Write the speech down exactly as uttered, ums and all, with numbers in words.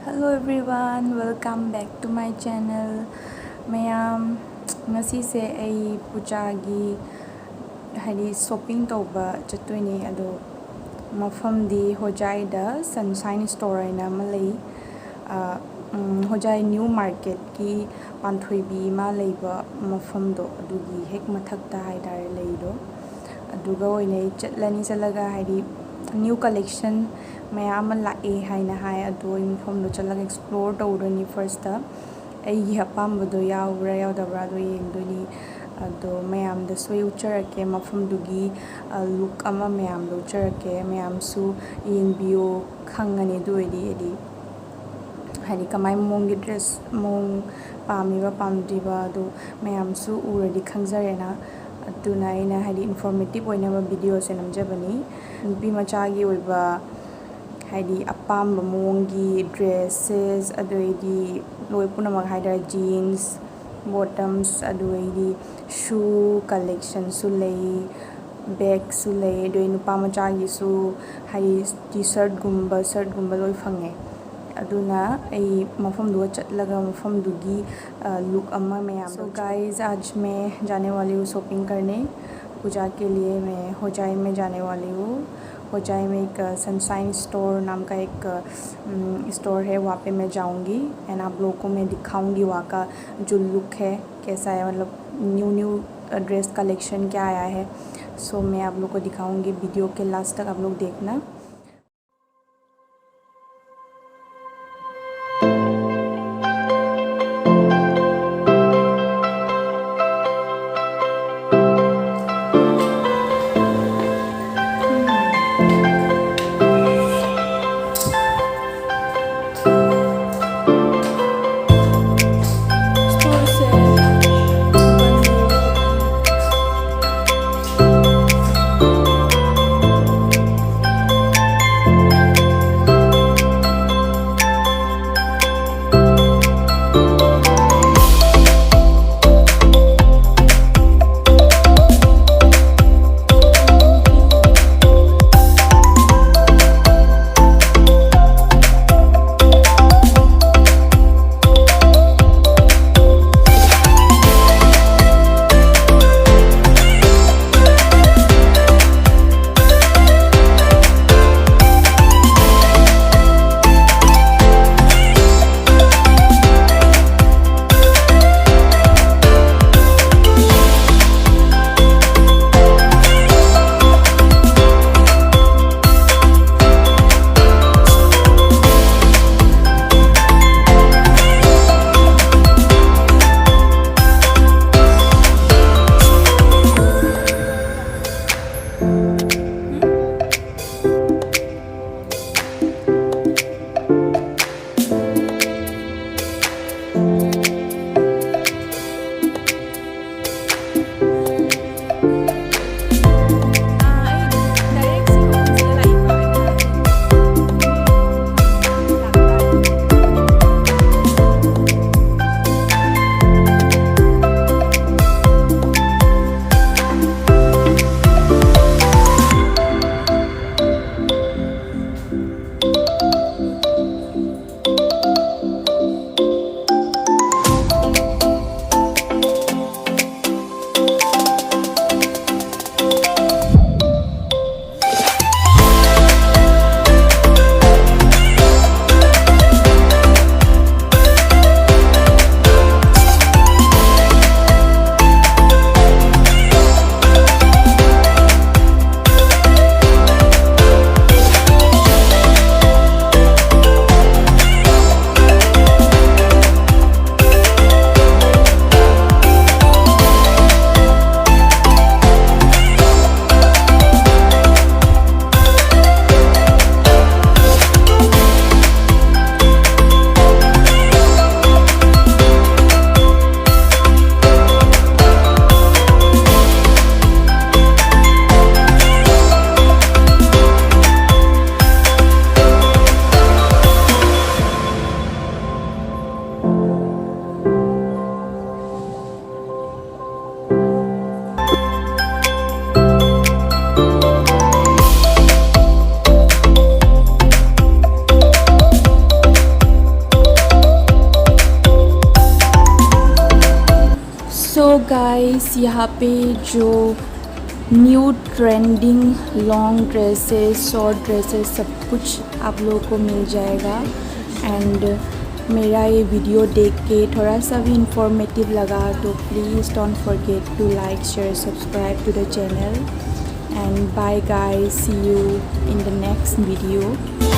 Hello everyone, welcome back to my channel. ꯃꯌꯥꯝ, ꯉꯁꯤꯁꯦ ꯑꯩ ꯄꯨꯖꯥꯒꯤ ꯍꯥꯏꯗꯤ shopping ꯇꯧꯕ ꯆꯠꯇꯣꯏꯅꯦ꯫ ꯑꯗꯣ ꯃꯐꯝꯗꯤ ꯍꯣꯖꯥꯏꯗ Sunshine Store ꯍꯥꯏꯅ ꯑꯃ ꯂꯩ꯫ ꯑ, ꯎꯝ, ꯍꯣꯖꯥꯏ new marketꯀꯤ ꯄꯥꯟꯊꯣꯏꯕꯤ ꯏꯃꯥ ꯂꯩꯕ ꯃꯐꯝꯗꯣ, ꯑꯗꯨꯒꯤ ꯍꯦꯛ ꯃꯊꯛꯇ ꯍꯥꯏꯇꯥꯔꯦ ꯂꯩꯗꯣ꯫ ꯑꯗꯨꯒ ꯑꯣꯏꯅ ꯑꯩ ꯆꯠꯂꯅꯤ꯫ ꯆꯠꯂꯒ ꯍꯥꯏꯗꯤ new collection ꯃꯌꯥꯝ ꯑꯃ ꯂꯥꯛꯑꯦ ꯍꯥꯏꯅ ꯍꯥꯏ꯫ ꯑꯗꯣ ꯑꯩ ꯃꯐꯝꯗꯣ ꯆꯠꯂꯒ explore ꯇꯧꯗꯣꯏꯅꯤ꯫ Firstꯇ ꯑꯩꯒꯤ ꯑꯄꯥꯝꯕꯗꯣ ꯌꯥꯎꯕ꯭ꯔꯥ ꯌꯥꯎꯗꯕ꯭ꯔꯥꯗꯣ ꯌꯦꯡꯗꯣꯏꯅꯤ꯫ ꯑꯗꯣ ꯃꯌꯥꯝꯗꯁꯨ ꯑꯩ ꯎꯠꯆꯔꯛꯀꯦ ꯃꯐꯝꯗꯨꯒꯤ, ꯑ, look ꯑꯃ ꯃꯌꯥꯝꯗ ꯎꯠꯆꯔꯛꯀꯦ꯫ ꯃꯌꯥꯝꯁꯨ ꯌꯦꯡꯕꯤꯌꯣ, ꯈꯪꯉꯅꯤ꯫ ꯑꯗꯨ ꯑꯣꯏꯗꯤ ꯍꯥꯏꯗꯤ, ꯍꯥꯏꯗꯤ ꯀꯃꯥꯏ ꯃꯑꯣꯡꯒꯤ dress ꯃꯑꯣꯡ ꯄꯥꯝꯃꯤꯕ ꯄꯥꯝꯗ꯭ꯔꯤꯕ ꯑꯗꯨ ꯃꯌꯥꯝꯁꯨ ꯎꯔꯗꯤ ꯈꯪꯖꯔꯦꯅ꯫ ꯑꯗꯨꯅ ꯑꯩꯅ ꯍꯥꯏꯗꯤ informative ꯑꯣꯏꯅꯕ videoꯁꯦ ꯅꯝꯖꯕꯅꯤ꯫ ꯅꯨꯄꯤ ꯃꯆꯥꯒꯤ ꯑꯣꯏꯕ ꯍꯥꯏꯗꯤ ꯑꯄꯥꯝꯕ ꯃꯑꯣꯡꯒꯤ dresses, ꯑꯗꯨꯗꯩꯗꯤ ꯂꯣꯏ ꯄꯨꯝꯅꯃꯛ ꯍꯥꯏꯇꯥꯔꯦ, jeans, bottoms, ꯑꯗꯨꯗꯩꯗꯤ shoe collectionꯁꯨ ꯂꯩ, bagꯁꯨ ꯂꯩ꯫ ꯑꯗꯨꯗꯩ ꯅꯨꯄꯥ ꯃꯆꯥꯒꯤꯁꯨ ꯍꯥꯏꯗꯤ T-shirtꯒꯨꯝꯕ, shirtꯒꯨꯝꯕ ꯂꯣꯏ ꯐꯪꯉꯦ꯫ ꯑꯗꯨꯅ ꯑꯩ ꯃꯐꯝꯗꯨꯒ ꯆꯠꯂꯒ ꯃꯐꯝꯗꯨꯒꯤ, ꯑ, look ꯑꯃ ꯃꯌꯥꯝꯗ So guys, आज मैं जाने वाली हूँ shopping करने। पूजा के लिए मैं होजाई में जाने वाली हूँ। होजाई में एक, अ, Sunshine Store नाम का एक, अ, उम, store है, वहाँ पे मैं जाऊँगी and आप लोगों को मैं दिखाऊँगी वहाँ का जो look है, कैसा है, मतलब new new, अ, dress collection क्या आया है। So मैं आप लोग को दिखाऊँगी video के last तक, आप लोग देखना। गाइस, यहाँ पे जो new trending long dresses, short dresses, सब कुछ आप लोगों को मिल जाएगा। एंड मेरा ये वीडियो देख के थोड़ा सा भी इंफॉर्मेटिव लगा तो please don't forget to like, share, subscribe to the channel. And bye guys, see you in the next video.